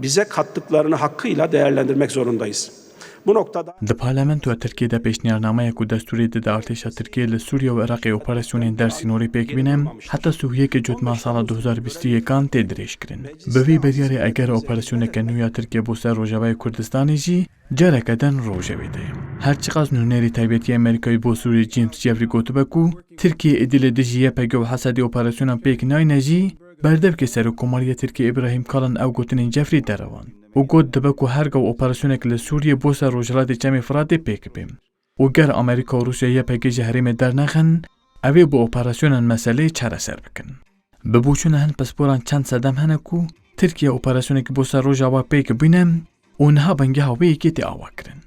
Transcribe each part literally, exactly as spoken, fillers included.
Bize kattıklarını hakkıyla değerlendirmek zorundayız. Bu noktada Di parlamentoya Tirkiyê de pêşniyarnameya ku destûrê dide artêşa Tirkiyê li Sûriye û Iraqê operasyonên dersînorî pêk bîne, heta sihuyekê Cotmehê sala du hezar bîst û yekan tê dirêjkirin. Bi vî biryarê eger operasyoneke nû ya Tirkiyê bo ser Rojavayê Kurdistanê jî careke din rojevê de ye. Her çiqas nûnerê taybetî Amerîkayê bo Sûriyê James Jeffrey gotibe ku Tirkiye êdî li dijî Y P G û H S D'ê operasyonan pêk nayne jî, berdevkê Serokkomariya Tirkiyê Îbrahîm Kalin ew gotinên Jeffrey derewand û got dibe ku her gav operasyonek li Sûriyê bo ser Rojhilatê Çemê Firatê pêk bê û ger Amerîka û Rûsya Y P G ji herêmê dernexin, ev ê bi operasyonan meseleyê çareser bikin. Bi boçûna hin pisporan çend sedem hene ku Tirkiye operasyonekî bo ser Rojava pêk bîne û niha bingeha wê yekê tê avakirin.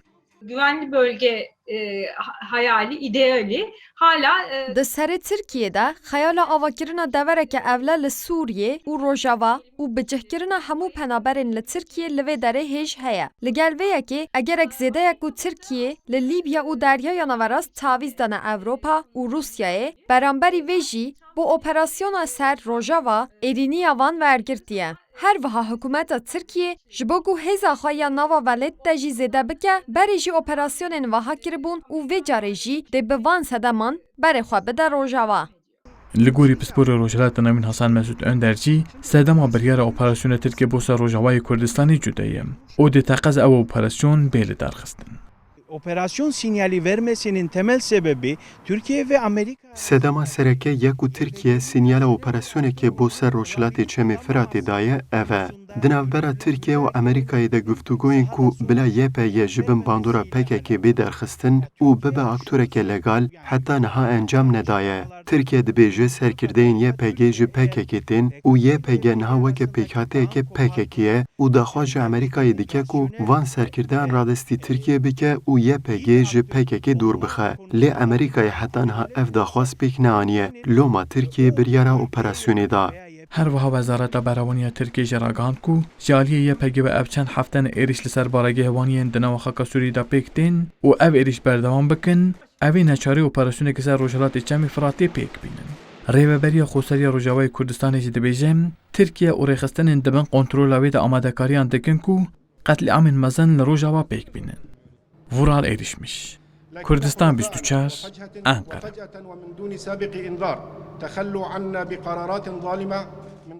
Güvenli bölge e, ha- hayali, ideali hala e, Di serê Tirkiyê de xeyala avakirina devereke ewle li Sûriyê û Rojava û bicihkirina hemû penaberên li Tirkiyê li vê derê hêj heye. Li gel vê yekê, egerek zêde ye ku Tirkiye li Lîbya û Deryaya Naverast tavîz dane Ewropa û Rûsyayê, beramberî vê jî bo operasyona ser Rojava êrîniya van wergirtiye. Her wiha hikûmeta Tirkiyê ji bo ku hêza xwe ya nava welêt de jî zêde bike, berê jî operasyonên wiha kiribûn û vê carê jî dê bi van sedeman berê xwe bide Rojava. Li gorî pisporê Rojhilata Navîn Hasan Mesûd Önder jî, sedema biryara operasyona Tirkiyê bo ser Rojavayê Kurdistanê cuda ye û dê teqez ew operasyon bê lidarxistin. Operasyon sinyali vermesinin temel sebebi Türkiye ve Amerika Sedema sereke ye ku Tirkiye sinyala operasyonekê bo ser Rojhilatê Çemê Firatê daye, ev e. Di navbera Tirkiye û Amerîkayê de guftûgoyên ku bila Y P G ji bin bandora P K K bê derxistin û bibe aktoreke legal, heta niha encam nedaye. Tirkiye dibêje serkirdeyên Y P G ji P K K tên û Y P G niha weke pêkhateyeke P K K ye û daxwaz ji Amerîkayê dike ku van serkirdeyan radestî Tirkiye bike û Y P G ji P K K dûr bixe. Lê Amerîkayê heta niha ev daxwaz pêk neaniye. Loma Tirkiyê biryara operasyonê da. Her wiha Wezareta Berevaniya Tirkiyê jî ragihand ku ji aliyê Y P G ve ev çend hefte ne êrîş li ser baregehê wan yên di nava xaka Sûriyê de pêk tên û ev êrîş berdewam bikin, ev ê neçarî operasyonekî ser Rojhilatê Çemê Firatê pêk bînin. Rêveberiya Xweseriya Rojavayê Kurdistanê jî dibêje, Tirkiye û rêxistinên di bin kontrola wê de amadekariyan dikin ku qetlîamên mezin li Rojava pêk bînin. Vural Erişmiş, Kurdistan bîst û çar, Ankara. ومن دون سابق إنذار تخلوا عنا بقرارات ظالمة